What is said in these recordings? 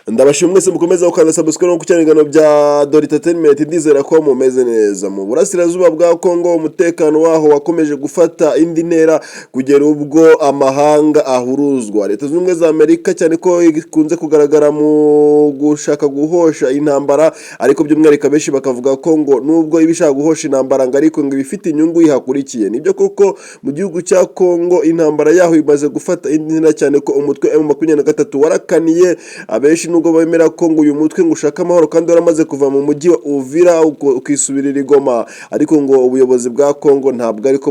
Ndabashimira mwese mukomeza gukanda subscribe no ku ibiganiro bya Dore Entertainment. Ndizera ko mumeze neza. Mu burasirazuba bwa Kongo, umutekano waho wakomeje gufata indi ntera kugera ubwo amahanga ahuruzwa. Leta Zunze Ubumwe za Amerika, cyane ko ikunze kugaragara mu gushaka guhosha intambara, ariko by'umwihariko abenshi bakavuga ko ngo nubwo iba ishaka guhosha intambara, ngo ariko ngo ibifite inyungu ihakurikiye. Nibyo koko, mu gihugu cya Kongo intambara yaho imaze gufata indi ntera, cyane ko umutwe M23 warakaniye. Abenshi nubwo bemera ko ngo uyu mutwe ngo ushaka amahoro kandi waramaze kuva mu mujyi wa Uvira ukisubirira i Goma, ariko ngo ubuyobozi bwa Kongo ntabwo ariko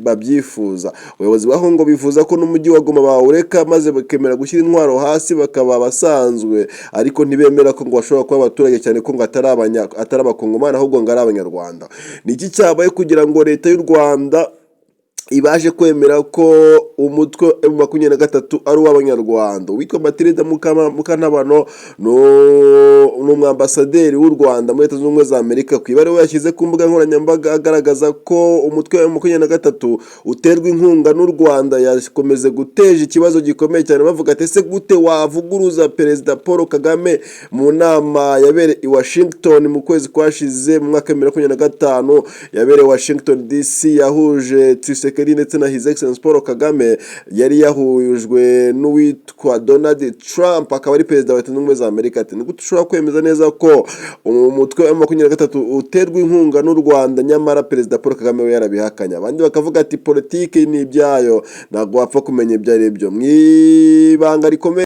babyifuza. Ubuyobozi bwa Kongo bifuza ko n'umujyi wa Goma bawureka maze bakemera gushyira intwaro hasi bakaba abasanzwe, ariko ntibemera ko ngo bashobora kuba abaturage, cyane ko ngo atari abakongomani, ahubwo ngo ari abanyarwanda. Ni iki cyabaye kugira ngo leta y'u Rwanda ibashe kwemera ko umutwe M23 ari uw'abanyarwanda? Uwitwa Matilda Mukantabano ni umwambasaderi w'u Rwanda muri Leta Zunze Ubumwe za Amerika. Ku ibaruwa yashyize ku mbuga nkoranyambaga agaragaza ko umutwe wa M23 uterwa inkunga n'u Rwanda, yakomeze guteje ikibazo gikomeye cyane. Bavuga ati: "Ese gute wavuguruza Perezida Paul Kagame mu nama yabereye i Washington mu kwezi kwashize mu mwaka wa 2025, yabereye Washington DC, yahuje Tshisekedi ndetse na His Excellency Paul Kagame, yari yahujwe n'uwitwa Donald Trump, akaba ari perezida wa Leta Zunze Ubumwe za Amerika?" Ati: "Ni gute ushobora kwemeza neza ko umutwe wa 23 uterwa inkunga n'u Rwanda, nyamara Perezida Paul Kagame we yarabihakanye?" Abandi bakavuga ati: "Politiki ni ibyayo, ntabwo wapfa kumenya ibyo ari byo." Mu ibanga rikomeye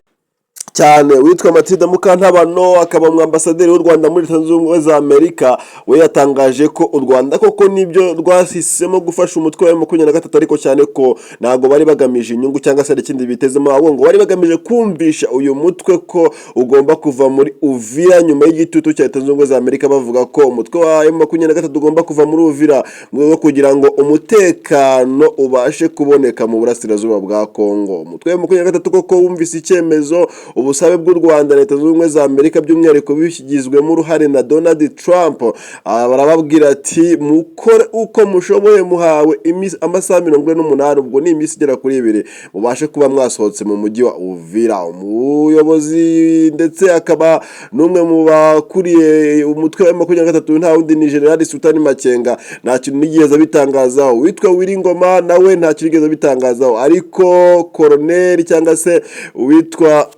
cyane, witwa Matilda Mukantabano, akaba umwambasaderi w'u Rwanda muri Leta Zunze Ubumwe za Amerika, we yatangaje ko u Rwanda koko nibyo rwahisemo gufasha umutwe wa 23, ariko cyane ko ntabwo bari bagamije inyungu cyangwa se hari ikindi bitezemo, ahubwo ngo bari bagamije kumvisha uyu mutwe ko ugomba kuva muri Uvira, nyuma y'igitutu cya Leta Zunze Ubumwe za Amerika bavuga ko umutwe wa 23 ugomba kuva muri Uvira mu rwego rwo kugira ngo umutekano ubashe kuboneka mu burasirazuba bwa Kongo. Umutwe wa 23 koko wumvise icyemezo, ubusabe bw'u Rwanda, Leta Zunze Ubumwe za Amerika, by'umwihariko bishyigizwemo uruhare na Donald Trump. Barababwira ati: "Mukore uko mushoboye, muhawe amasaha 48, ubwo ni iminsi igera kuri 2, mubashe kuba mwasohotse mu mujyi wa Uvira." Umuyobozi ndetse akaba n'umwe mu bakuriye umutwe wa 23 nta wundi ni General Sultani Makenga, nta kintu nigeze abitangazaho. Uwitwa Willy Ngoma nawe nta kintu yigeze abitangazaho, ariko koroneri cyangwa se uwitwa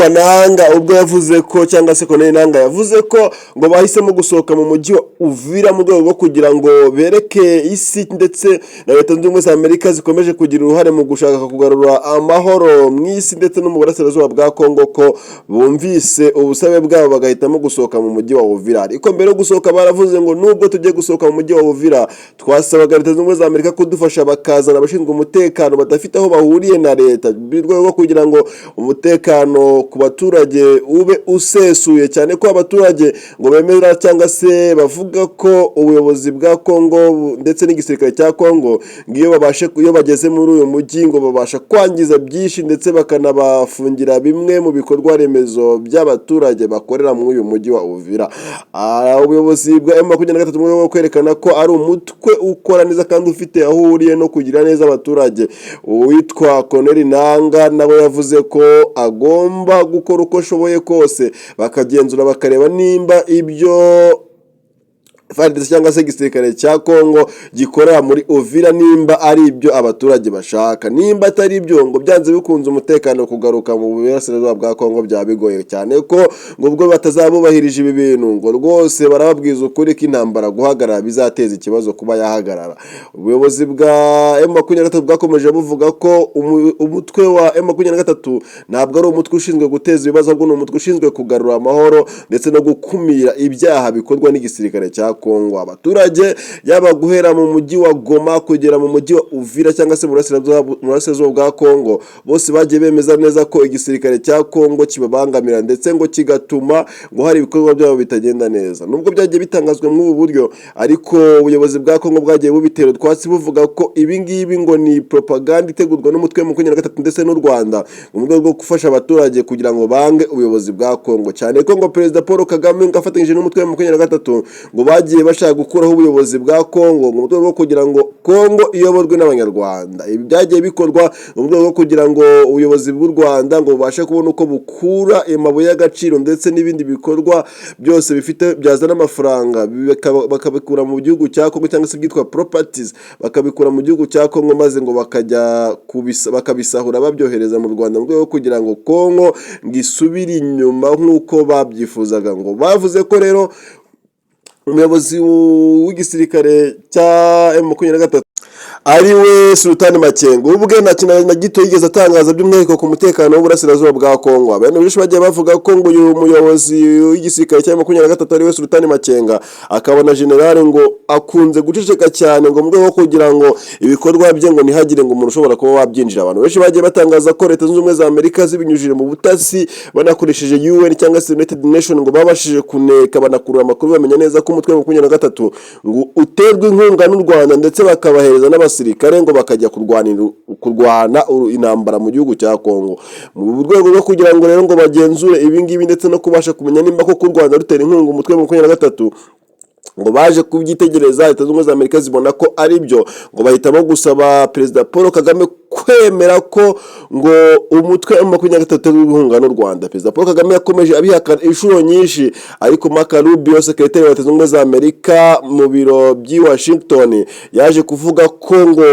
Nanga ubwo yavuze ko, cyangwa se Colonel Nanga yavuze ko ngo bahisemo gusohoka mu mujyi wa Uvira mu rwego rwo kugira ngo bereke isi ndetse na Leta Zunze Ubumwe za Amerika zikomeje kugira uruhare mu gushaka kugarura amahoro mu isi ndetse no mu burasirazuba bwa Kongo, ko bumvise ubusabe bwabo bagahitamo gusohoka mu mujyi wa Uvira. Ariko mbere yo gusohoka baravuze ngo: "Nubwo tugiye gusohoka mu mujyi wa Uvira, twasabaga Leta Zunze Ubumwe za Amerika kudufasha bakazana abashinzwe umutekano badafite aho bahuriye na leta, mu rwego rwo kugira ngo umutekano ku baturage ube usesuye, cyane ko abaturage ngo bemera cyangwa se bavuga ko ubuyobozi bwa Kongo ndetse n'igisirikare cya Kongo ngo iyo bageze muri uyu mujyi ngo babasha kwangiza byinshi, ndetse bakanabafungira bimwe mu bikorwa remezo by'abaturage bakorera muri uyu mujyi wa Uvira." Ubuyobozi bwa M23, mu rwego rwo kwerekana ko ari umutwe ukora neza kandi ufite aho uhuriye no kugira neza abaturage, uwitwa Colonel Nanga nawe yavuze ko agomba gukora uko ashoboye kose bakagenzura, bakareba nimba ibyo FARDC cyangwa se igisirikare cya Kongo gikorera muri Uvira nimba ari ibyo abaturage bashaka. Nimba atari ibyo, ngo byanze bikunze umutekano kugaruka mu burasirazuba bwa Kongo byaba bigoye cyane, ko ngo ubwo batazabubahirije ibi bintu, ngo rwose barababwiza ukuri ko intambara guhagarara bizateza ikibazo kuba yahagarara. Ubuyobozi bwa M23 bwakomeje buvuga ko umutwe wa M23 ntabwo ari umutwe ushinzwe guteza ibibazo, ahubwo ni umutwe ushinzwe kugarura amahoro ndetse no gukumira ibyaha bikorwa n'igisirikare cya Kongo. Abaturage, yaba guhera mu mujyi wa Goma kugera mu mujyi wa Uvira cyangwa se mu burasirazuba bwa Kongo, bose bagiye bemeza neza ko igisirikare cya Kongo kibabangamira, ndetse ngo kigatuma ngo hari ibikorwa byabo bitagenda neza. Nubwo byagiye bitangazwa muri ubu buryo, ariko ubuyobozi bwa Kongo bwagiye bubitera utwatsi, buvuga ko ibi ngibi ngo ni propaganda itegurwa n'umutwe wa 23 ndetse n'u Rwanda mu rwego rwo gufasha abaturage kugira ngo bange ubuyobozi bwa Kongo, cyane ko ngo Perezida Paul Kagame ngo afatanyije n'umutwe wa 23 ngo bagiye Bagiye bashaka gukuraho ubuyobozi bwa Kongo mu rwego rwo kugira ngo Kongo iyoborwe n'Abanyarwanda. Ibi byagiye bikorwa mu rwego rwo kugira ngo ubuyobozi bw'u Rwanda ngo bubashe kubona uko bukura amabuye y'agaciro ndetse n'ibindi bikorwa byose bifite byazana amafaranga, bakabikura mu gihugu cya Kongo, cyangwa se ibyitwa properties bakabikura mu gihugu cya Kongo, maze ngo bakajya bakabisahura babyohereza mu Rwanda mu rwego rwo kugira ngo Kongo ngo isubire inyuma nk'uko babyifuzaga. Ngo bavuze ko rero umuyobozi w'igisirikare cya M23, ari we Sultani Makenga, ubwe nta kintu na gito yigeze atangaza by'umwihariko ku mutekano w'uburasirazuba bwa Kongo. Abantu benshi bagiye bavuga ko ngo uyu muyobozi w'igisirikare cya M23, ari we Sultani Makenga, akaba na general, ngo akunze guceceka cyane, ngo mu rwego rwo kugira ngo ibikorwa bye ngo ntihagire ngo umuntu ushobora kuba wabyinjira. Abantu benshi bagiye batangaza ko Leta Zunze Ubumwe za Amerika, zibinyujije mu butasi banakoresheje UN cyangwa se United Nation, ngo babashije kuneka, banakurura amakuru, bamenya neza ko umutwe wa 23 ngo uterwa inkunga n'u Rwanda, ndetse bakabahereza n'abasirikare ngo bakajya kurwana intambara mu gihugu cya Kongo. Mu rwego rwo kugira ngo rero ngo bagenzure ibi ngibi ndetse no kubasha kumenya nimba koko u Rwanda rutera inkunga umutwe wa 23, ngo baje kubyitegereza, Leta Zunze Ubumwe za Amerika zibona ko ari byo, ngo bahitamo gusaba Perezida Paul Kagame kwemera ko ngo umutwe wa 23 w'inkunga n'u Rwanda. Perezida Paul Kagame yakomeje abihakana inshuro nyinshi, ariko Marco Rubio, sekretari wa Leta Zunze Ubumwe za Amerika mu biro by'i Washington, yaje kuvuga ko ngo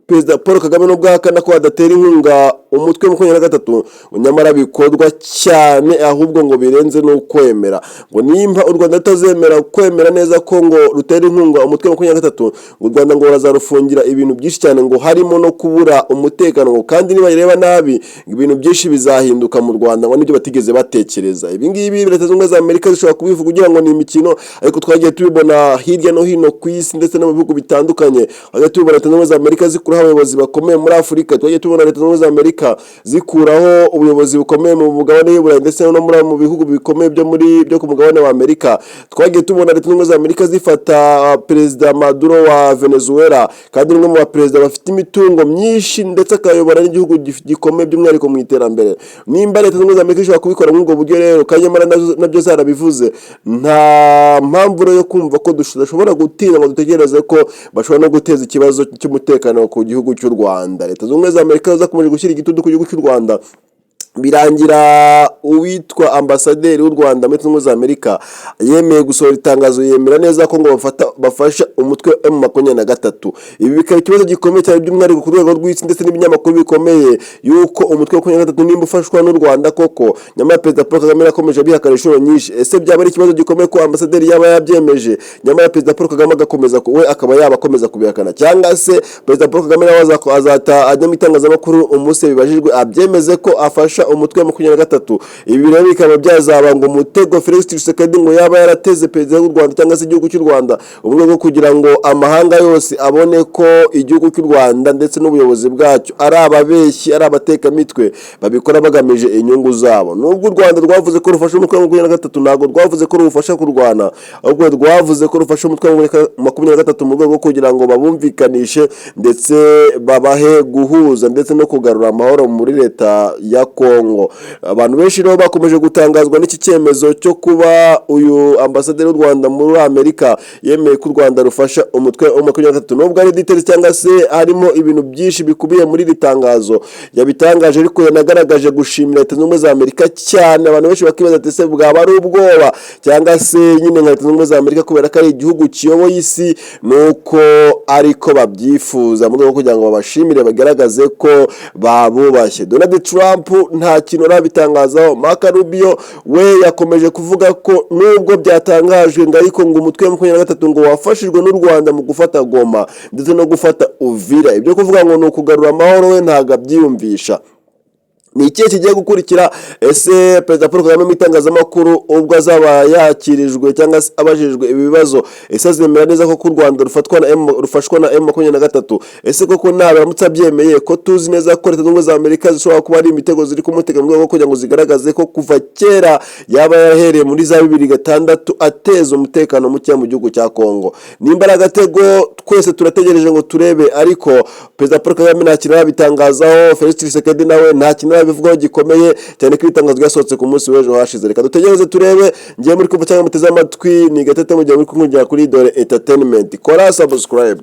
Perezida Paul Kagame nubwo ahakana ko adatera inkunga umutwe wa 23, ngo nyamara bikorwa cyane, ahubwo ngo birenze n'ukwemera. Ngo nimba u Rwanda rutazemera kwemera neza ko ngo rutera inkunga umutwe wa 23, ngo u Rwanda ngo barazarufungira ibintu byinshi cyane, ngo harimo no kubura umutekano, ngo kandi nibareba nabi ngo ibintu byinshi bizahinduka mu Rwanda, ngo nibyo batigeze batekereza. Ibi ngibi Leta Zunze Ubumwe za Amerika zishobora kubivuga kugira ngo ni imikino, ariko twagiye tubibona hirya no hino ku isi ndetse no mu bihugu bitandukanye. Twagiye tubibona Leta Zunze Ubumwe za Amerika zikuraho abayobozi bakomeye muri Afurika, twagiye tubona Leta Zunze Ubumwe za Amerika zikuraho ubuyobozi bukomeye mu mugabane w'Uburayi ndetse no muri mu bihugu bikomeye byo ku mugabane wa Amerika. Twagiye tubona Leta Zunze Ubumwe za Amerika zifata Perezida Maduro wa Venezuela, kandi ni umwe mu baperezida bafite imitungo myinshi ndetse akayobora n'igihugu gikomeye by'umwihariko mu iterambere. Nimba Leta Zunze Ubumwe za Amerika ishobora kubikora muri ubwo buryo rero, kandi nyamara nabyo zarabivuze, nta mpamvu rero yo kumva ko tudashobora gutinya ngo dutegereze ko bashobora no guteza ikibazo cy'umutekano ku gihugu cy'u Rwanda. Leta Zunze Ubumwe za Amerika zakomeje gushyira igitutu ku gihugu cy'u Rwanda, birangira uwitwa ambasaderi w'u Rwanda muri Leta Zunze Ubumwe za Amerika yemeye gusohora itangazo, yemera neza ko ngo bafasha umutwe wa M23. Ibi bikaba ikibazo gikomeye cyane by'umwihariko ku rwego rw'isi ndetse n'ibinyamakuru bikomeye, yuko umutwe wa 23 nimba ufashwa n'u Rwanda koko, nyamara Perezida Paul Kagame yakomeje abihakana inshuro nyinshi. Ese byaba ari ikibazo gikomeye ko ambasaderi yaba yabyemeje, nyamara Perezida Paul Kagame agakomeza we akaba yaba akomeza kubihakana? Cyangwa se Perezida Paul Kagame nawe azata ajya mu itangazamakuru umunsi bibajijwe, abyemeze ko afasha umutwe wa 23? Ibi rero bikaba byazaba ngo umutego Felix Tshisekedi ngo yaba yarateze perezida w'u Rwanda cyangwa se igihugu cy'u Rwanda, mu rwego rwo kugira ngo amahanga yose abone ko igihugu cy'u Rwanda ndetse n'ubuyobozi bwacyo ari ababeshyi, ari abatekamitwe, babikora bagamije inyungu zabo. Nubwo u Rwanda rwavuze ko rufasha umutwe wa 23, ntabwo rwavuze ko rufasha kurwana, ahubwo rwavuze ko rufasha umutwe wa 23 mu rwego rwo kugira ngo babumvikanishe ndetse babahe guhuza ndetse no kugarura amahoro muri leta ya Kongo. Abantu benshi rero bakomeje gutangazwa n'iki cyemezo cyo kuba uyu ambasaderi w'u Rwanda muri Amerika yemeye ko u Rwanda rufasha umutwe wa 23, nubwo ari details cyangwa se harimo ibintu byinshi bikubiye muri iri tangazo yabitangaje, ariko yanagaragaje gushimira Leta Zunze Ubumwe za Amerika cyane. Abantu benshi bakibaza ati: "Ese bwaba ari ubwoba, cyangwa se nyine nka Leta Zunze Ubumwe za Amerika, kubera ko ari igihugu kiyoboye isi, nuko ariko babyifuza mu rwego rwo kugira ngo babashimire, bagaragaze ko babubashye?" Donald Trump nta kintu arabitangazaho. Marco Rubio we yakomeje kuvuga ko nubwo byatangajwe ngo ariko ngo umutwe wa 23 ngo wafashijwe n'u Rwanda mu gufata Goma ndetse no gufata Uvira, ibyo kuvuga ngo ni ukugarura amahoro we ntabwo abyiyumvisha. Ni ikihe kigiye gukurikira? Ese Perezida Paul Kagame mu itangazamakuru ubwo azaba yakirijwe cyangwa se abajijwe ibi bibazo, ese azemera neza ko u Rwanda rufashwa na M23? Ese koko nabaramutse abyemeye, ko tuzi neza ko Leta Zunze Ubumwe za Amerika zishobora kuba ari imitego ziri kumutega mu rwego rwo kugira ngo zigaragaze ko kuva kera yaba yarahereye muri za 2006 ateza umutekano muke mu gihugu cya Kongo? Nimba ari agatego, twese turategereje ngo turebe, ariko Perezida Paul Kagame nta kintu arabitangazaho, Felix Tshisekedi nawe nta kintu arabivugaho. yabivugaho gikomeye cyane ko itangazo ryasohotse ku munsi w'ejo hashize. Reka dutegereze turebe. Ngiye muri kumva cyangwa muteze amatwi ni Gatete, mu gihe muri kumvira kuri Dore Entertainment. Kora subscribe.